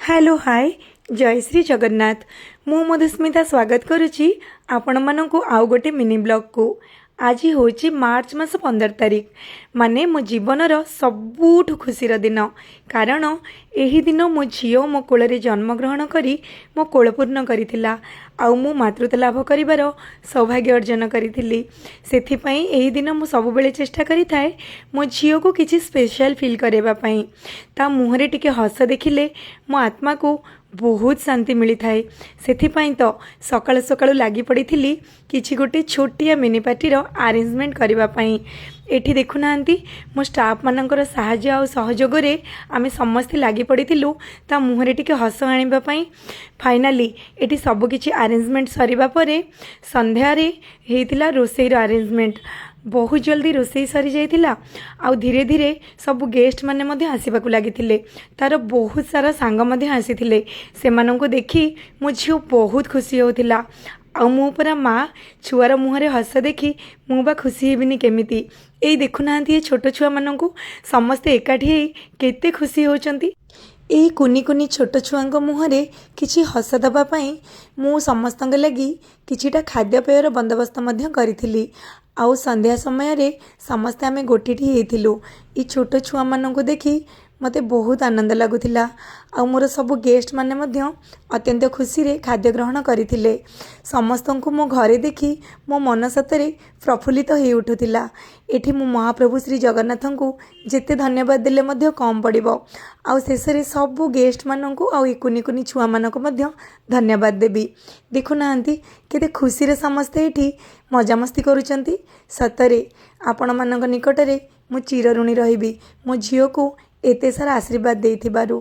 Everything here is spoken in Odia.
ହ୍ୟାଲୋ, ହାଏ, ଜୟ ଶ୍ରୀ ଜଗନ୍ନାଥ। ମୁଁ ମଧୁସ୍ମିତା ସ୍ୱାଗତ କରୁଛି ଆପଣମାନଙ୍କୁ ଆଉ ଗୋଟେ ମିନି ବ୍ଲଗ୍କୁ। ଆଜି ହେଉଛି ମାର୍ଚ୍ଚ ମାସ 15 ତାରିଖ, ମାନେ ମୋ ଜୀବନର ସବୁଠୁ ଖୁସିର ଦିନ। କାରଣ ଏହି ଦିନ ମୋ ଝିଅ ମୋ କୋଳରେ ଜନ୍ମଗ୍ରହଣ କରି ମୋ କୋଳପୂର୍ଣ୍ଣ କରିଥିଲା ଆଉ ମୁଁ ମାତୃତ୍ୱ ଲାଭ କରିବାର ସୌଭାଗ୍ୟ ଅର୍ଜନ କରିଥିଲି। ସେଥିପାଇଁ ଏହି ଦିନ ମୁଁ ସବୁବେଳେ ଚେଷ୍ଟା କରିଥାଏ ମୋ ଝିଅକୁ କିଛି ସ୍ପେଶାଲ ଫିଲ୍ କରାଇବା ପାଇଁ। ତା ମୁହଁରେ ଟିକେ ହସ ଦେଖିଲେ ମୋ ଆତ୍ମାକୁ ବହୁତ ଶାନ୍ତି ମିଳିଥାଏ। ସେଥିପାଇଁ ତ ସକାଳୁ ସକାଳୁ ଲାଗି ପଡ଼ିଥିଲି କିଛି ଗୋଟେ ଛୋଟିଆ ମିନି ପାର୍ଟିର ଆରେଞ୍ଜମେଣ୍ଟ କରିବା ପାଇଁ। ଏଠି ଦେଖୁନାହାନ୍ତି, ମୋ ଷ୍ଟାଫ୍ମାନଙ୍କର ସାହାଯ୍ୟ ଆଉ ସହଯୋଗରେ ଆମେ ସମସ୍ତେ ଲାଗି ପଡ଼ିଥିଲୁ ତା ମୁହଁରେ ଟିକେ ହସ ଆଣିବା ପାଇଁ। ଫାଇନାଲି ଏଠି ସବୁକିଛି ଆରେଞ୍ଜମେଣ୍ଟ ସରିବା ପରେ ସନ୍ଧ୍ୟାରେ ହେଇଥିଲା ରୋଷେଇର ଆରେଞ୍ଜମେଣ୍ଟ। ବହୁତ ଜଲ୍ଦି ରୋଷେଇ ସରିଯାଇଥିଲା ଆଉ ଧୀରେ ଧୀରେ ସବୁ ଗେଷ୍ଟ ମାନେ ମଧ୍ୟ ଆସିବାକୁ ଲାଗିଥିଲେ। ତାର ବହୁତ ସାରା ସାଙ୍ଗ ମଧ୍ୟ ଆସିଥିଲେ। ସେମାନଙ୍କୁ ଦେଖି ମୋ ଝିଅ ବହୁତ ଖୁସି ହେଉଥିଲା। ଆଉ ମୁଁ ପରା ମା, ଛୁଆର ମୁହଁରେ ହସ ଦେଖି ମୁଁ ବା ଖୁସି ହେବିନି କେମିତି? ଏଇ ଦେଖୁନାହାନ୍ତି, ଏ ଛୋଟ ଛୁଆମାନଙ୍କୁ ସମସ୍ତେ ଏକାଠି ହେଇ କେତେ ଖୁସି ହେଉଛନ୍ତି। ଏଇ କୁନି କୁନି ଛୋଟ ଛୁଆଙ୍କ ମୁହଁରେ କିଛି ହସ ଦେବା ପାଇଁ ମୁଁ ସମସ୍ତଙ୍କ ଲାଗି କିଛିଟା ଖାଦ୍ୟପେୟର ବନ୍ଦୋବସ୍ତ ମଧ୍ୟ କରିଥିଲି। ଆଉ ସନ୍ଧ୍ୟା ସମୟରେ ସମସ୍ତେ ଆମେ ଗୋଟିଠି ହେଇଥିଲୁ। ଏଇ ଛୋଟ ଛୁଆମାନଙ୍କୁ ଦେଖି ମୋତେ ବହୁତ ଆନନ୍ଦ ଲାଗୁଥିଲା ଆଉ ମୋର ସବୁ ଗେଷ୍ଟ ମାନେ ମଧ୍ୟ ଅତ୍ୟନ୍ତ ଖୁସିରେ ଖାଦ୍ୟ ଗ୍ରହଣ କରିଥିଲେ। ସମସ୍ତଙ୍କୁ ମୋ ଘରେ ଦେଖି ମୋ ମନ ସତରେ ପ୍ରଫୁଲ୍ଲିତ ହେଇ ଉଠୁଥିଲା। ଏଠି ମୁଁ ମହାପ୍ରଭୁ ଶ୍ରୀ ଜଗନ୍ନାଥଙ୍କୁ ଯେତେ ଧନ୍ୟବାଦ ଦେଲେ ମଧ୍ୟ କମ୍ ପଡ଼ିବ। ଆଉ ଶେଷରେ ସବୁ ଗେଷ୍ଟମାନଙ୍କୁ ଆଉ ଏ କୁନି କୁନି ଛୁଆମାନଙ୍କୁ ମଧ୍ୟ ଧନ୍ୟବାଦ ଦେବି। ଦେଖୁନାହାନ୍ତି, କେତେ ଖୁସିରେ ସମସ୍ତେ ଏଠି ମଜାମସ୍ତି କରୁଛନ୍ତି। ସତରେ ଆପଣମାନଙ୍କ ନିକଟରେ ମୁଁ ଚିରଋଣୀ ରହିବି, ମୋ ଝିଅକୁ ଏତେ ସାରା ଆଶୀର୍ବାଦ ଦେଇଥିବାରୁ।